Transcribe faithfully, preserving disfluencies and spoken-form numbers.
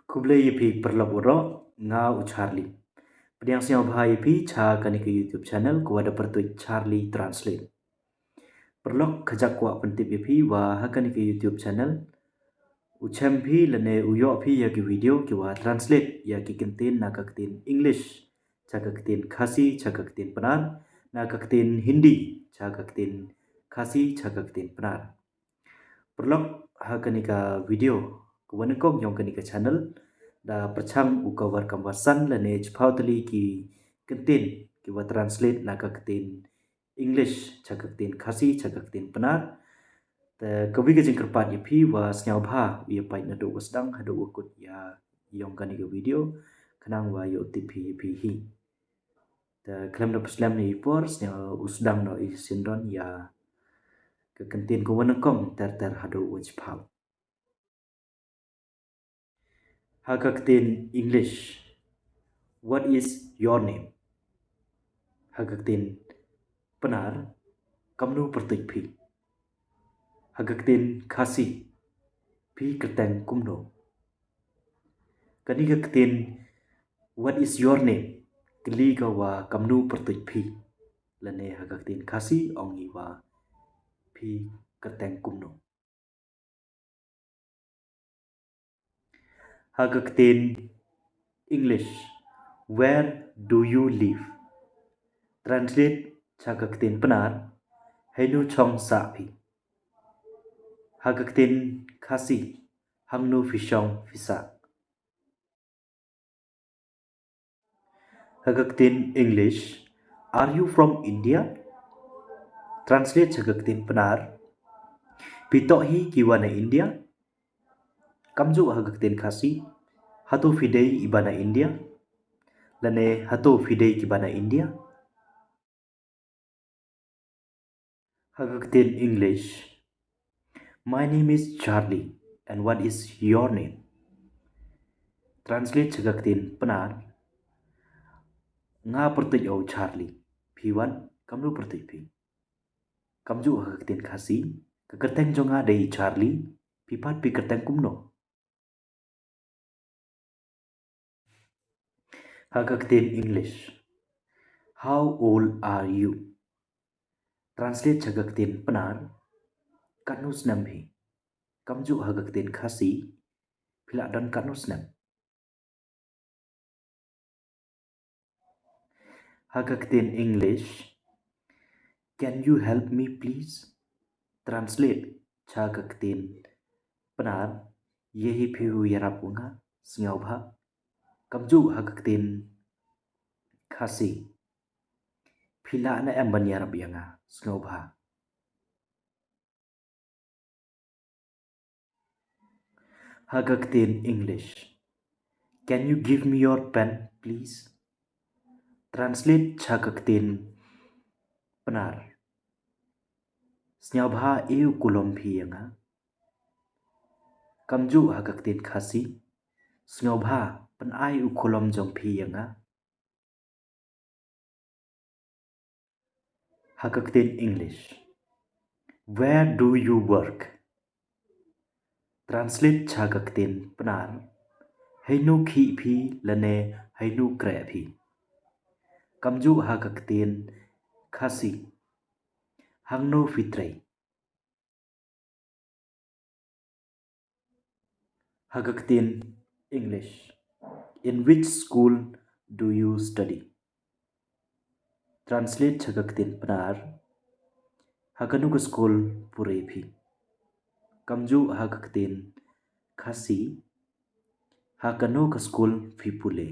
Khublei ïa phi paralok waroh, nga u Charlie. Pdiang sngewbha ïa phi cha kane ka YouTube channel ka wa da pyrtuit Charlie Translate. Paralok, ka jaka kwah pyntip ïa phi wa ha kane ka YouTube channel u chem phi lane u ïoh phi ïa ki video ki wa translate ïa ki kyntien na ka ktien English cha ka ktien Khasi cha ka ktien Pnar, na ka ktien Hindi cha ka ktien Khasi cha ka ktien Pnar. Paralok, ha kane ka video ka wa nyngkong yong kane ka channel da pyrchang u ka war kam wa san lane chiphaw tylli ki kyntien ki wa translate na ka ktien English cha ka ktien Khasi cha ka ktien Pnar. Te ka wi ka jingkyrpad ïa phi wa sngewbha u ïa peit naduh wa sdang haduh wa kut ïa yong kane ka video khnang wa ïoh tip phi ïa phi hi. Te khlem da pyrslem ïa i por, sngewbha u sdang noh i syndon ïa ka kyntien ka wa nyngkong ter ter haduh wa chiphaw. Ha ka ktien English, what is your name? Ha ka ktien Pnar, kamnu pyrtuit phi? Ha ka ktien Khasi, phi kyrteng kumno? Kane ka ktien what is your name kylli ka wa kamnu pyrtuit phi, lane ha ka ktien Khasi ong i wa phi kyrteng kumno. Ha ka ktien English, where do you live? Translate cha ka ktien Pnar, heinu chong sah phi? Ha ka ktien Khasi, hangno phi shong phi sah? Ha ka ktien English, are you from India? Translate cha ka ktien Pnar, phi toh hi ki wa na India? Kamjuh ha ka ktien Khasi, hato phi dei i ba na India? Lane hato phi dei ki ba na India? Ha ka ktien English, my name is Charlie and what is your name? Translate cha ka ktien Pnar, nga pyrtuit u Charlie, phi wan kamnu pyrtuit phi? Kamjuh ha ka ktien Khasi, ka kyrteng jong nga dei Charlie, phi pat phi kyrteng kumno? Ha ka ktien English, how old are you? Translate cha ka ktien Pnar, katno snem phi? Kamjuh ha ka ktien Khasi, phi lah don katno snem? Ha ka ktien English, can you help me please? Translate cha ka ktien Pnar, ïa hi phi u ïarap u nga, sngewbha. Kamjuh ha ka ktien Khasi, phi lah ne em ban ïarap ïa nga, sngewbha. Ha ka ktien English, can you give me your pen please? Translate cha ka ktien Pnar, sngewbha ai u kulom phi ïa nga. Kamjuh ha ka ktien Khasi, sngewbha pynai u kulom jong phi ïa nga. Ha ka ktien English, where do you work? Translate cha ka ktien Pnar, heinu khih phi lane heinu kreh phi? Kamjuh ha ka ktien Khasi, hangno phi trei? Ha ka ktien English, in which school do you study? Translate cha ka ktien Pnar, ha kano ka skul pule phi? Kamjuh ha ka ktien Khasi, ha kano ka skul phi pule?